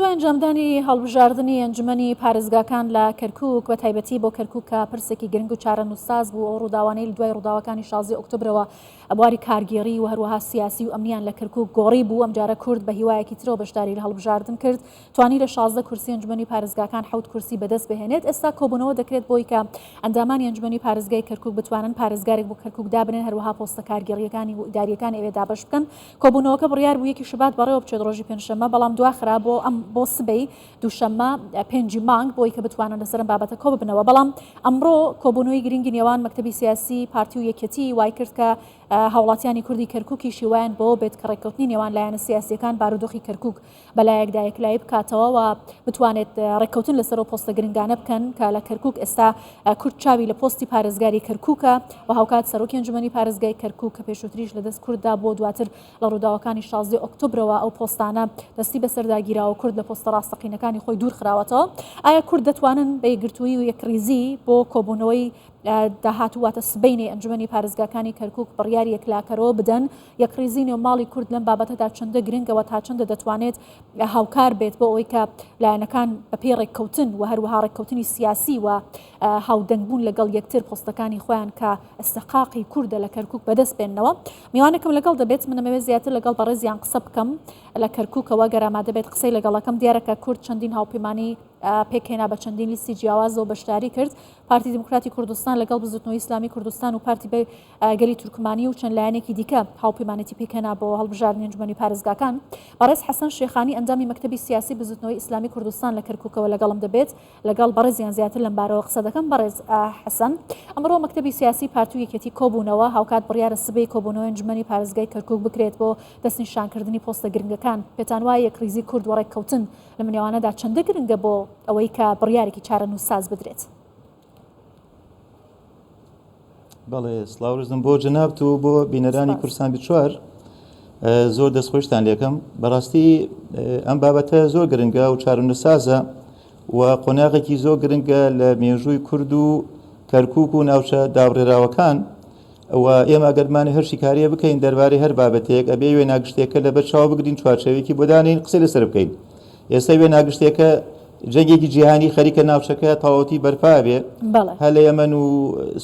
دوای ئەنجامدانی هەڵبژاردنی ئەنجومەنی پارێزگاکان لە کەرکوک، بە تایبەتی بۆ کەرکوک کە پرسێکی گرنگ و چارەنووسساز بوو، ئەو ڕووداوانەی لە دوای ڕووداوەکانی شازدەی ئۆکتۆبرەوە بواری کارگێڕی و هەروەها سیاسی و ئەمنیان لە کەرکوک گۆڕی بوو، ئەمجارە کورد بە هیوایەکی ترەوە بەشداری لە هەڵبژاردن کرد، توانی لە 16 کورسی ئەنجومەنی پارێزگاکان حەوت کورسی بەدەست بهێنێت، ئێستا کۆبوونەوە دەکرێت بۆی کە ئەندامانی ئەنجومەنی پارێزگای کەرکوک بتوانن پارێزگارێک بۆ کەرکوک دابنێن، هەروەها پۆستە کارگێڕییەکانی و ئیدارییەکانی ئەوێ دابەش بکەن. کۆبوونەوەکە بڕیار بوو یەکی شوبات بەڕێوە بچێت ڕۆژی پێنجشەممە، بەڵام دواخرا بۆ ئەم بۆ سبەی دووشەممە پێنجی مانگ بۆی کە بتوانن لەسەر ئەم بابەتە کۆببنەوە. بەڵام ئەمڕۆ کۆبوونەوەی گرنگی نێوان مەکتەبی سیاسی پارتی و یەکێتی وای کرد کە هاوڵاتیانی کوردی کەرکوکیش هیوایان بەوە بێت کە ڕێککەوتنی نێوان لایەنە سیاسییەکان بارودۆخی کەرکوک بەلایەکدا یەکلایی بکاتەوە و بتوانێت ڕێککەوتن لەسەر ئەو پۆستە گرنگانە بکەن کە لە کەرکوک ئێستا کورد چاوی لە پۆستی پارێزگاری کەرکوکە و هاوکات سەرۆکی ئەنجومەنی پارێزگای کەرکوک کە پێشووتریش لەدەست کورددا بووە دواتر لە ڕووداوەکانی 16 ئۆکتۆبرەوە ئەو پۆستانە دەستی بەسەردا گیراوە کورد لە پۆستە ڕاستەقینەکانی خۆی دوور خراوەتەوە. ئایا کورد دەتوانن بە یەکگرتوویی و یەکڕیزی بۆ کۆبوونەوەی داهاتوو واتە سبەینێ ئەنجومەنی پارێزگاکانی کەرکوک بڕیاری یەکلاکەرەوە بدەن؟ یەکڕیزی نێو ماڵی کورد لەم بابەتەدا چەندە گرنگە و تا چەندە دەتوانێت هاوکار بێت بۆ ئەوەی کە لایەنەکان بەپێی ڕێککەوتن و هەروەها ڕێککەوتنی سیاسی و هاودەنگبوون لەگەڵ یەکتر پۆستەکانی خۆیان کە ئیستحقاقی کوردە لە کەرکوک بەدەست بێننەوە. میوانێکم لەگەڵ دەبێت، من ئەمەوێت زیاتر لەگەڵ بەڕێزیان قسە بکەم لە کەرکوکەوە گەر ئامادە بێت قسەی لەگەڵەکەم. دیارە کە کورد چەندین هاوپەیمانی پێکهێنا بە چەندین لیستی جیاوازەوە بەشداری کرد. پارتی دیموکراتی کوردستان لەگەڵ بزوتنەوەی ئیسلامی کوردستان و پارتی گەلی تورکمانی و چەند لایەنێکی دیکە هاوپەیمانێتی پێکهێنا بۆ هەڵبژاردنی ئەنجومەنی پارێزگاکان. بەڕێز حەسەن شێخانی ئەندامی مەکتەبی سیاسی بزوتنەوەی ئیسلامی کوردستان لە کەرکوکەوە لەگەڵم دەبێت، لەگەڵ بەڕێزیان زیاتر لەمبارەوە قسە دەکەم. بەڕێز حەسەن، ئەمڕۆ مەکتەبی سیاسی پارتی و یەکێتی کۆبوونەوە، هاوکات بڕیارە سبەی کۆبوونەوەی ئەنجومەنی پارێزگای کەرکوک بکرێت بۆ دەستنیشانکردنی پۆستە گرنگەکان. پێتان وایە یەکڕیزی کورد و ڕێککەوتن لەم نێوانەدا چەندە گرنگە بۆ ئەوەی کە بڕیارێکی چارەنووسساز بدرێت؟ بەڵێ سڵاو ڕێزم بۆ جەنابت و بۆ بینەرانی کوردستان 24 زۆر دەستخۆشتان لێکەم بەڕاستی ئەم بابەتە زۆر گرنگە و چارەنووسسازە و قۆناغێکی زۆر گرنگە لە مێژووی کورد و کەرکک و ناوچە دابڕێراوەکان و ئێمە ئەگەرمانە هەر شیکاریە بکەین دەربارەی هەر بابەتێک ئەبێ وێناگشتێکە لەبەر چاو بگرین چوارچێوەیەکی بۆ دانێین قسەی لەسەر بکەین ئێستا وێناگشتێکە جەنگێکی جیهانی خەریکە ناوچەکە تەواوەتی بەرپا بێ هەر لە یەمەن و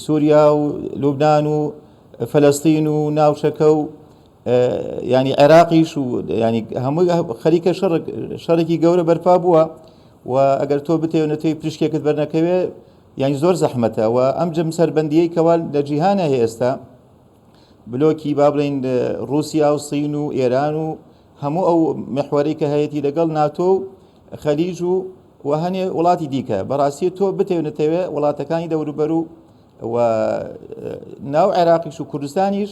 سووریا و لوبناان و فەلەستین و ناوچەکە و ینی عێراقیش و ینی هەموو خەریکە شەڕێکی گەورە بەرپا بووە و ئەگەر تۆ بتێونەتەوەی پشکێکت بەرنەکەوێ یانی زۆر زەحمەتە و ئەم جەمسەربەندیەی کەوا لە جیهانە هەیە ئێستا بلۆکی با بڵێین ڕووسیا و سین و ئێران و هەموو ئەو محوەرەی کە هەیەی لەگەڵ ناتۆ و خەلیج و و هەنێ وڵاتی دیکە بەڕاستی تۆ بتێونەتەوێ وڵاتەکانی دەوروبەر و و ناو عێراقیش و کوردستانیش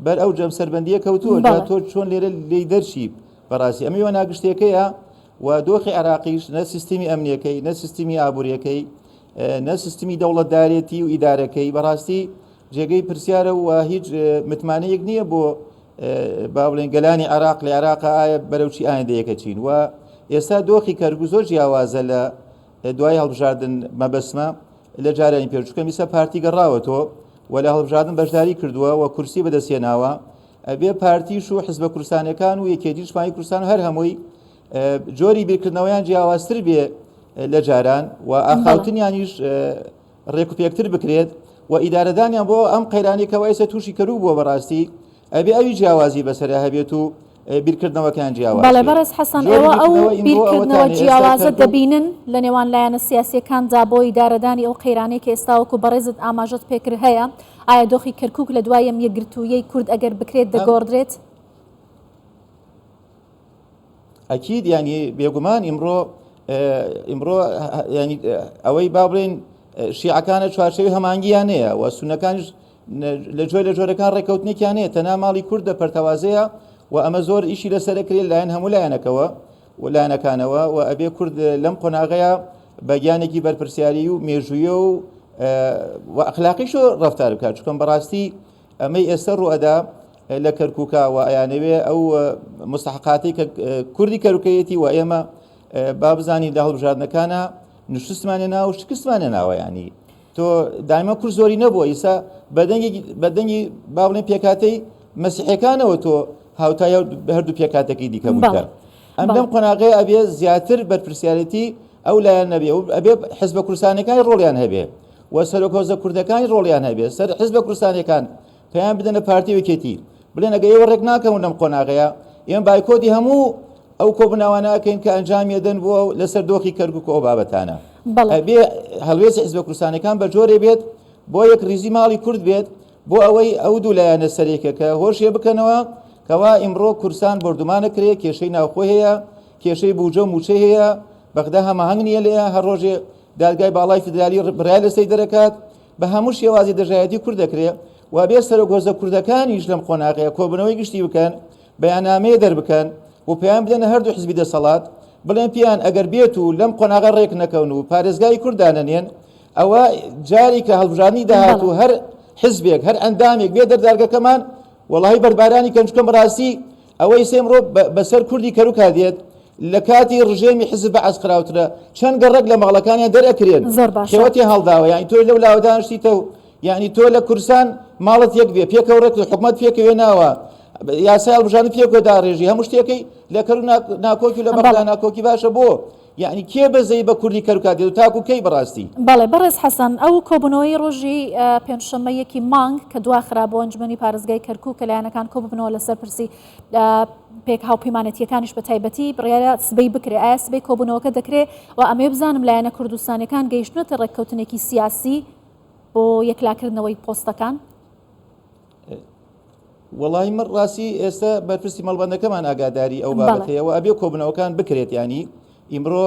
بەر ئەو جەمسەربەندیە کەوتووە تۆ چۆن لێرە لێی دەرچی بەڕاستی ئەمە وێناگشتێکەیە و دۆخی عێراقیش نە سیستمی ئەمنیەکەی نە سیستمی ئابووریەکەی نە سیستمی دەوڵەتدارێتی و ئیدارەکەی بەڕاستی جێگەی پرسیارە و هیچ متمانەیەک نییە بۆ با بڵێن گەلانی عێراق لە عێراق ئایا بەرەوچی ئایندەیەکە چین و ئێستا دۆخی کەرکوک زۆر جیاوازە لە دوای هەڵبژاردن مەبەسمە لە جارانی پێشوکە میسە پارتی گەڕاوەتەوە و لە هەڵبژاردن بەشداری کردووە و کورسی بەدەستهێناوە ئەبێ پارتیش و حزبە کوردستانەکان و یەکێتی نیشتمانی کوردستان هەر هەمووی جۆری بیرکردنەوەیان جیاوازتر بێ لە جاران و ئاخاوتنیانیش ڕێکوپێکتر بکرێت و ئیدارەدانیان بۆ ئەم قەیرانی کەوا ئێستا تووشی کەروک بووە بەڕاستی ئەبێ ئەوی جیاوازی بەسەرا هەبێت و بیرکردنەوەکان جیاواز بەڵێ بەڕێز حەسەن ئێوە ئەو بیرکردنەوە جیاوازە دەبینن لە نێوان لایەنە سیاسیەکاندا بۆ ئیدارەدانی ئەو قەیرانەی کە ئێستا وەکو بەڕێزت ئاماژەت پێکرد هەیە ئایا دۆخی کەرکوک لە دوای ئەم یەکگرتوویەی کورد ئەگەر بکرێت دەگۆڕدرێت؟ ئەکید یانی بێگومان ئیمڕۆ ئیمڕۆ ینی ئەوەی با بڵێن شیعەکانە چوارچێوی هەمانگیان هەیە و سونەکانیش لە جۆر لە جۆرەکان ڕێککەوتنێکیان هەیە تەنها ماڵی کوردە پەرتەوازەیە و ئەمە زۆر ئیشی لەسەرەکرێت لایەن هەموو لایەنەکەوە و لایەنەکانەوە و ئەبێ کورد لەم قۆناغەیە بە گیانێکی بەرپرسیاری و مێژوویە و و ئەخلاقیش ڕفتار بکات چکەم بەڕاستی ئەمەی ئێستا ڕوئەدا لە کەرکوکا و ئەیانەوێ ئەو مستحقاتی کە کوردی کەرکەیەتی و ئێمە با بزانین لە هەڵبژاردنەکانە نشستمانە ناو شکستمانە ناوە ینی تۆ دایمە کورد زۆری نەبووە ئیسا بەدەنگی بەدەنگی با بڵێن پێکاتەی مەسیحەکانەوە تۆ هاوتای هەردوو پێکاتەکەی دیکە بوویتە. ئەم لەم قۆناغەیە ئەبێ زیاتر بەرپرسیارێتی ئەو لایەن نەبێ و ئەبێ حزبە کوردستانەکانی ڕۆڵیان هەبێ و سەرۆک هۆزە کوردەکانی ڕۆڵیان هەبێ سەر حزبە کوردستانەکان پەیام بدەنە پارتی و یەکێتی بڵێن ئەگە ئێوە ڕێک ناکەون لەم قۆناغەیە ئێمە بایکۆتی هەموو ئەو کۆبوونەوانە ئەکەین کە ئەنجامی ئەدەن بۆ لەسەر دۆخی کەرکوک و ئەو بابەتانە. ئەبێ هەڵوێستی حزبە کوردستانەکان بە جۆرێ بێت بۆ یەکڕیزی ماڵی کورد بێت بۆ ئەوەی ئەو دوو لایەنە سەرەکەکە هۆشێ بکەنەوە کەوا ئیمڕۆ کوردستان بۆردومانە کرێ کێشەی ناوخۆی هەیە کێشەی بوجە و موچەی هەیە بەغدا هەماهەنگ نییە لێیە هەر ڕۆژێ دادگای باڵای فیدرالی بڕیار لەسەری دەرەکات بە هەموو شێوازی دژایەتی کورد دەکرێ و بێ سەرۆک هۆزە کوردەکانیش لەم قۆناغەیە کۆبوونەوەی گشتی بکەن بەیاننامەیە دەربکەن و پەیام بدەنە هەردوو حزبی دەسەڵات بڵێن پێیان ئەگەر بێت و لەم قۆناغە ڕێک نەکەون و پارێزگای کورد دانەنێن ئەوە جاری کە هەڵبژاردنی داهاتوو هەر حزبێک هەر ئەندامێک بێ دەردارگەکەمان وەڵی بەربارانی کەن چکەم بەڕاستی ئەوەی سێمڕۆ بەسەر کوردی کەروکا دێت لە کاتی ڕژێمی حزب بەعس خراوترە چەند گەڕەک لە ماڵەکانیان دەرئەکرێن زۆر باشە خێوەتی هەڵداوە یانی تۆ لەو لاوە دانیشتیتە و یانی تۆ لە کوردستان ماڵت یەک بێ پێکەوە ڕێک حکومەت پێکەوێ ناوە یاسای هەڵبژاردن پێکەوە داڕێژی هەموو شتێکەی لە کەرو ناکۆکی لە بەغدا ناکۆکی باشە بۆ یعنی کێ بەزەی بە کوردی کەرکات دێت و تاکو کەی بەڕاستی؟ بەڵێ بەڕێز حەسەن، ئەو کۆبوونەوەی ڕۆژی پێنجشەممە یەکی مانگ کە دواخرا بۆ ئەنجومەنی پارێزگای کەرکوک کە لایەنەکان کۆببنەوە لەسەر پرسی پێک هاوپەیمانێتییەکانیش بە تایبەتی بڕیارە سبەی بکرێ، ئایا سبەی کۆبوونەوەکە دەکرێ و ئەمەوێ بزانم لایەنە کوردستانیەکان گەیشتوونەتە ڕێککەوتنێکی سیاسی بۆ یەکلاکردنەوەی پۆستەکان؟ وەڵی من ڕاستی ئێستا بەرپرسی مەڵبەندەکەمان ئاگاداری ئەو بابەتەیە و ئەبێ کۆبنەوەکان بکرێت ینی ئیمڕۆ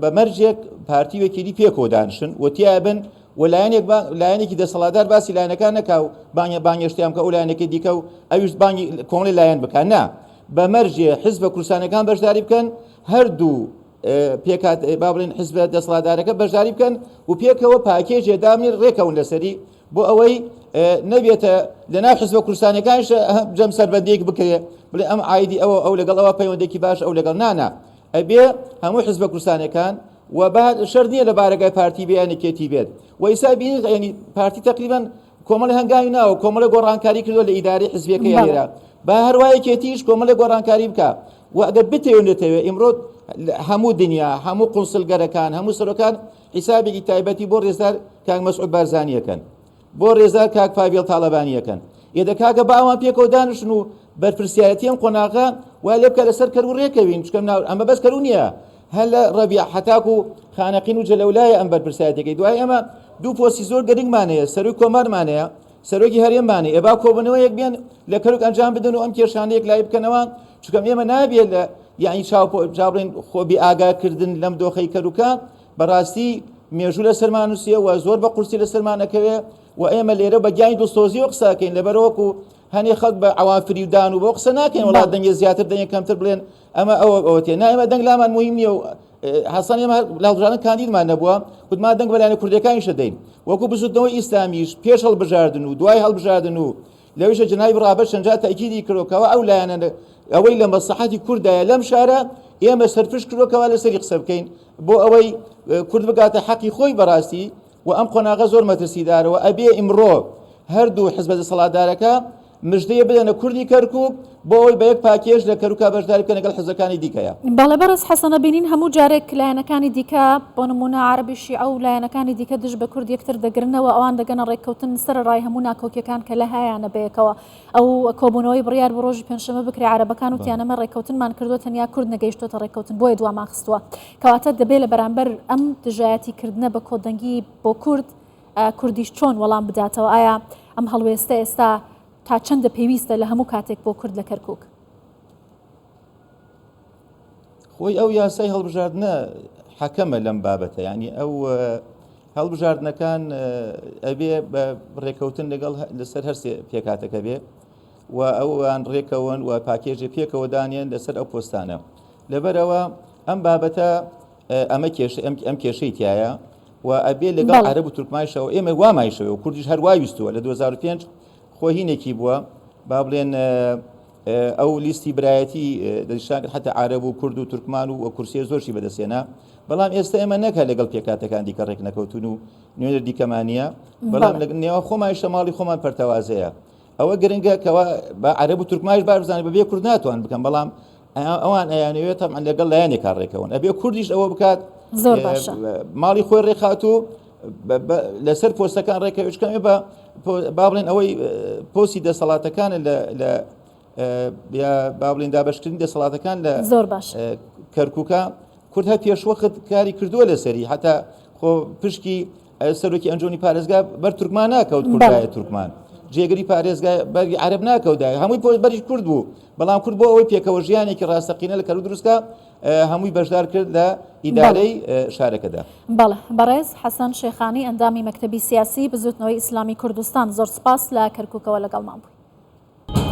بە مەرجێک پارتی وەکیلی پێکەوە دانیشن و تیا بن و لایەنێک لایەنێکی دەسەڵاتدار باسی لایەنەکان نەکا و بانگە بانگێشتیان بکە ئەو لایەنەکەی دیکە و ئەویش بانگی کۆمەڵی لایەن بکە نا بە مەرجێ حزبە کوردستانەکان بەشداری بکەن هەردوو پێکات با بڵێن حزبە دەسەڵاتدارەکە بەشداری بکەن و پێکەوە پاکێجێ دامنێن ڕێکەون لەسەری بۆ ئەوەی نەبێتە لەناو حزبە کوردستانەکانیش جەم سەربەندێک بکرێ بڵێ ئەم ئایدی ئەوە ئەو لەگەڵ ئەوە پەیوەندێکی باش ئەو لەگەڵ نانا ئەبێ هەموو حزبە کوردستانەکان و با شەرت نییە لە بارەگای پارتی بێ یان یەکێتی بێت و ئیسا بینی یعنی پارتی تقریبا کۆمەڵی هەنگاوی ناوە کۆمەڵی گۆڕانکاری کردووە لە ئیداری حزبەکەی لێرە با هەروە یەکێتیش کۆمەڵی گۆڕانکاری بکە و ئەگەر بتەوێ نەتەوێ ئیمڕۆ هەموو دنیا هەموو قونسلگەرەکان هەموو سەرۆکان حیسابێکی تایبەتی بۆ ڕێزدار کاک مەسعود بارزانیەکەن بۆ ڕێزدار کاک پاڤێڵ تاڵەبانیەکەن ئێ دە کاکە با ئەوان پێکەوە دانیشن و بەرپرسیارەتی ئەم قۆناغە وای لێ بکە لەسەر کەرو ڕێکەوین چکەم ناو ئەمە بەس کەرو نییە هەر لە ڕەبیع حەتاکو خانەقین و جەلەولایە ئەم بەرپرسیارەتەکەی دوای ئەمە دوو پۆستی زۆر گرنگمان هەیە سەرۆکی کۆمارمان هەیە سەرۆکی هەرێممان هەیە با کۆبوونەوەیەک بێن لە کەرکوک ئەنجام بدەن و ئەم کێشانە یەکلایی بکەنەوە چونکە ئێمە نابێت لە یعنی چاو بڵێن خۆ بێ ئاگاکردن لەم دۆخەی کەرکوکە بەڕاستی مێژوو لەسەرمان نووسیە و زۆر بە قورسی لەسەرمان ئەکەوێ و ئێمە لێرە بە گیانی دڵسۆزیەوە قسە ئەکەین لەبەر وەکو هەنێ خەڵک بە عەوام فریودان و بۆ قسە ناکەین وڵات دەنگێ زیاتر دەنگێ کەمتر بڵێن ئەمە ئەوە ئەوە تێ نا ئێمە دەنگ لامان مهم نییە و حەسەن ئێمە لە هەڵبژاردن کاندیدمان نەبووە وتمان دەنگ بە لایەنە کوردەکانیش دەدەین وەکو بزوتنەوەی ئیسلامیش پێش هەڵبژاردن و دوای هەڵبژاردن و لەویشە جەنابی ڕابەر چەند جار تەئکیدی کردووە کەوا ئەو لایەنە ئەوەی لە مەسڵەحەتی کوردایە لەم شارە ئێمە سەرپشک کردووە کەوا لەسەری قسە بکەین بۆ ئەوەی کورد بگاتە حەقی خۆی بەڕاستی و ئەم قۆناغە زۆر مەترسیدارە و ئەبێ ئیمڕۆ هەردوو حزبە دەسەڵاتدارەکە مژدەیە بدەنە کوردی کەرکوک بۆ ئەوەی بە یەک پاکێژ لە کەرکوکا بەشداری بکەن لەگەڵ حزبەکانی دیکەیە. بەڵێ بەڕێز حەسەن ئەبینین هەموو جارێک لایەنەکانی دیکە بۆ نموونە عەرەبی شیعە و لایەنەکانی دیکە دژ بە کورد یەکتر دەگرنەوە ئەوان دەگەنە ڕێککەوتن سەرەڕای هەموو ناکۆکیەکان کە لە هەیانە بەیەکەوە ئەو کۆبوونەوەی بڕیار بوو ڕۆژی پێنجشەممە بکرێ عەرەبەکان وتیان ئەمە ڕێککەوتنمان کردووە تەنیا کورد نەگەیشتۆتە ڕێککەوتن بۆیە دوامان خستووە کەواتە دەبێ لە بەرامبەر ئەم دژایەتی کردنە بە کۆدەنگی بۆ کورد کوردیش چۆن وەڵام بداتەوە ئایا ئەم هەڵوێستە ئێستا تا چەندە پێویستە لە هەموو کاتێک بۆ کورد لە کەرکک؟ خۆی ئەو یاسای هەڵبژاردنە حەکەمە لەم بابەتە ینی ئەو هەڵبژاردنەکان ئەبێ بە ڕێکەوتن لەگەڵ لەسەر هەرسێ پێکاتەکە بێ و ئەوان ڕێکەون و پاکێژی پێکەوە دانێن لەسەر ئەو پۆستانە لەبەرەوە ئەم بابەتە ئەمە کێش ئەم کێشەی تایە و ئەبێ لەگەڵ عەرەب و تورکمایشەوە ئێمە وامایشەوە و کوردیش هەر وای ویستووە لە 2005 خۆ هینێکی بووە با بڵێن ئەو لیستی برایەتی دەستنیشان کرد حتا عەرەب و کورد و تورکمان و کورسیە زۆرشی بەدەستێنا بەڵام ئێستا ئێمە نەک هەر لەگەڵ پێکاتەکان دیکە ڕێک نەکەوتون و نوێنەر دیکەمان نییە بەڵام لە نێوان خۆمانیشە ماڵی خۆمان پەرتەوازەیە ئەوە گرنگە کەوا بە عەرەب و تورکمانیش بار بزانێت بەبێ کورد ناتوان بکەن بەڵام. ئەوان ئەیانەوێت تەبعەن لەگەڵ لایەنێکا ڕێکەون ئەبێ کوردیش ئەوە بکات زۆر باشە ماڵی خۆی ڕێکخات و لەسەر پۆستەکان ڕێکەوێت بە با بڵێن ئەوەی پۆستی دەسەڵاتەکانە لە با بڵێن دابشکردنی دەسەڵاتەکان لە زۆر باش کەرکووکە کورد هەر پێشوەخت کاری کردووە لەسەری حتا خۆ پشکی سەرۆکی ئەنجومەنی پارێزگا بەر تورکمان ناکەوت کوردایە تورکمان جێگری پارێزگا بەری عەرەب ناکەوتایە هەمووی پۆست بەریش کورد بوو بەڵام کورد بۆ ئەوەی پێکەوە ژیانێکی ڕاستەقینە لە کەرو دروستکە هەمووی بەشدار کرد لە ئیدارەی شارەکەدا. بەڵێ بەڕێز حەسەن شێخانی ئەندامی مەکتەبی سیاسی بزوتنەوەی ئیسلامی کوردستان زۆر سپاس لە کەرکوکەوە لەگەڵمان بووی.